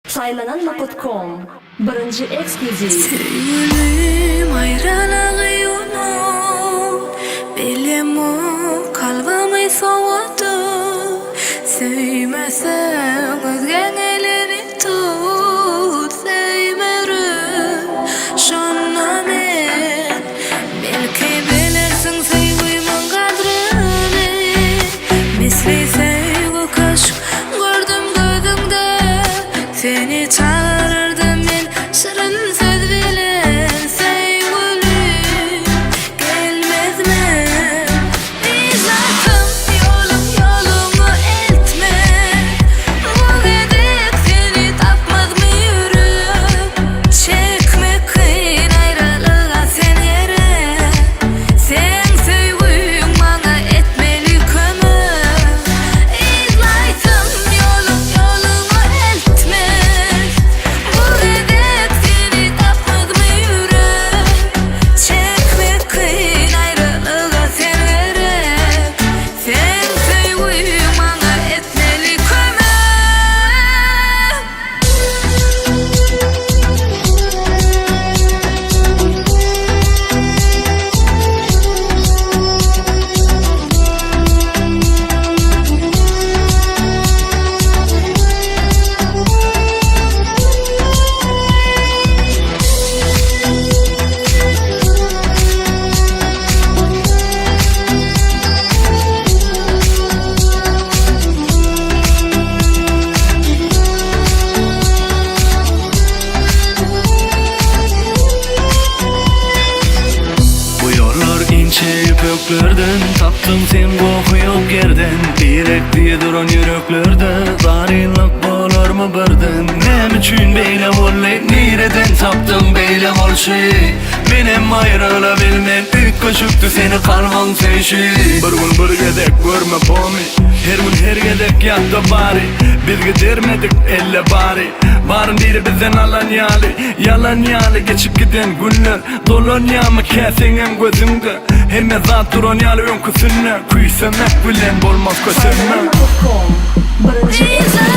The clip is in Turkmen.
Saýlanan nokat kom. Birinji eksklýuziw. Söýgülim aýralygy unut Bilemok kalbymy sowadyp Söýmeseň özgäň elini tut Söýmerin şonda men Belki bilersiň söýgümiň gadryny Misli söýgi köşk Gördüm gözüňde Seni çagyrardym men Şirin söz bilen Söýgülim gelmezmi Yzlatym ýolum ýoluňa eltmez Bu gezek seni tapmazmy ýürek Çekmek kyn aýralyga sen gerek Seň söýgüň maňa etmeli kömek Yzlaýsam ýolum ýoluňa eltmez Bu gezek seni tapmazmy ýürek Çekmek kyn aýralyga sen gerek Seň söýgüň maňa etmeli kömek. Bu ýollar inçe ýüpeklerden Tapdym sen gohy ýok ýerden Direk diýe duran ýüreklerde Zarynlyk bolarmy birden Näme üçin beýle boldy Nireden tapdyň beýle bolşy Menem aýryla bilmen Üýtgeşikdi seni kalbyň söýşi Bir gün bir gezek görme bomy Her gün her gezek ýatda bary Biz gidermedik elle bary Baryn biri bizden alan ýaly Ýalan ýaly geçip giden günler Dolanýarmy kä seňem gözüňde Hemme zat duran ýaly öňküsinde Küýsemek bilen bolmaz kösenme Saýlanan nokat kom. Birinji eksklýuziw.